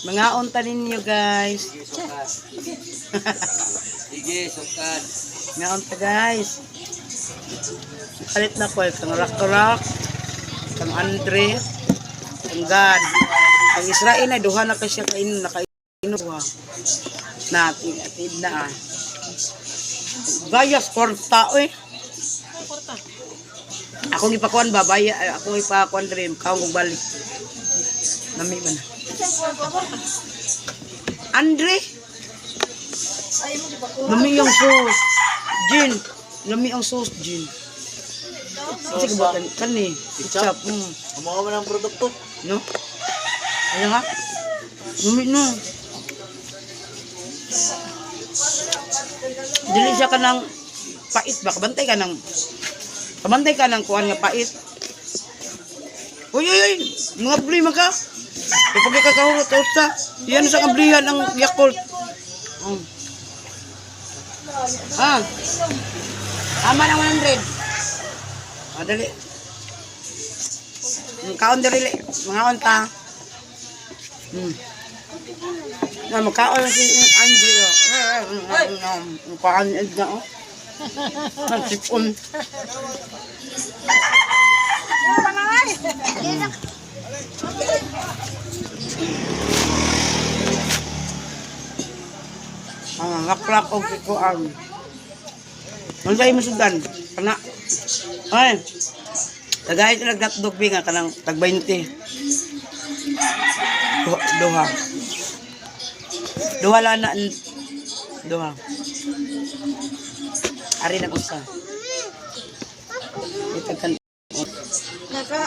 Mga unta ninyo, guys. Sige, sukat. Sige, sukat. Mga unta, guys. Kalit na ko kang Rakrak, kang Andre, kang Gad. Ang Israel na duha na kasi siya kain nakainom duha. Na atid na ah. Gayas kwarta oy. Akong ipakuan ba baya ay, akong ipakuan diri kaon kog balik. Nami man. Andre. Lami ang sauce. Jin. Lami ang sauce, Jin. Sige ba kani? Ketchup. Kumuha mo ng produkto. No? Ano nga? Lami no. Dili siya ka ng pait ba? Kabantay ka ng kuan nga pait. Uy, uy, uy! Mga bli man ka! Kapag ka kahurot, usa. Yan sa kablihan ang Yakult. Ah. Tama ng 100. Ah, dali. Kaon dali. Mga onta. Na makaon si Andre. Oh. Kaon na oh. Nagsipon. Ah, laklak og kikuan. Ano sa'yo mo sudan? Kana. Ay. Tagay ito nagdatdog bi nga kanang tag 20. Duha. Duha. Duha lang na duha. Ari na usa. Ito kan Naka,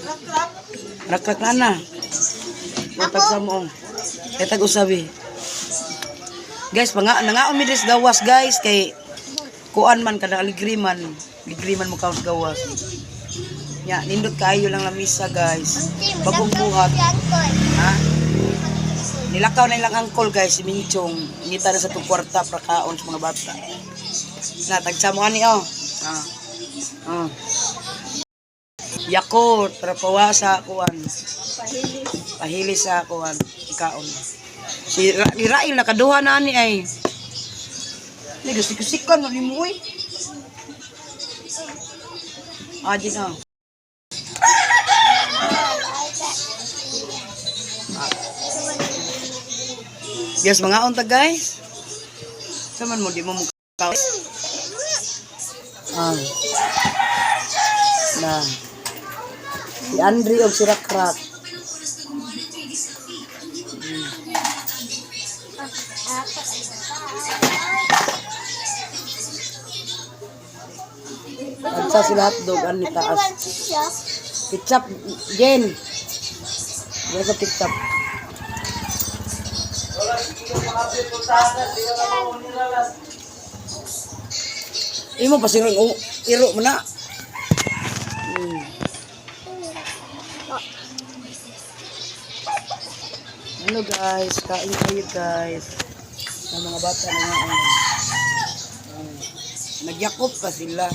rakrak. Rakrak na na. Matag sa mo. Etag usabi. Guys, panga nanga umilis gawas guys kay kuan man kada aligri man. Aligri man mo kaos gawas. Nya, nindot kaayo lang lamisa guys. Bagong buhat. Ha? Nilakaw na ilang angkol guys, si Minchong. Ngita na sa itong kwarta para kaon sa mga bata. Na, tagsa mo ani oh. Ah. Ah. Yakult para pawa sa kuan. Pahilis. Pahili sa kuan, ikaon. Si Rail nakaduha na ani ay. Ni gusto-gusikan mo ni mo uy. Ah, di na. Yes, mga unta guys. Saman mo di mo mukha. Ah. Na. Si Andre og si Rakrak. Tagsa sila hotdog ani taas. Ketchup, Jen. Wala sa ketchup. Imo pa sirang iro mo na. Hello guys, kain kayo guys. Ng mga bata na nga. Nagyakop pa sila.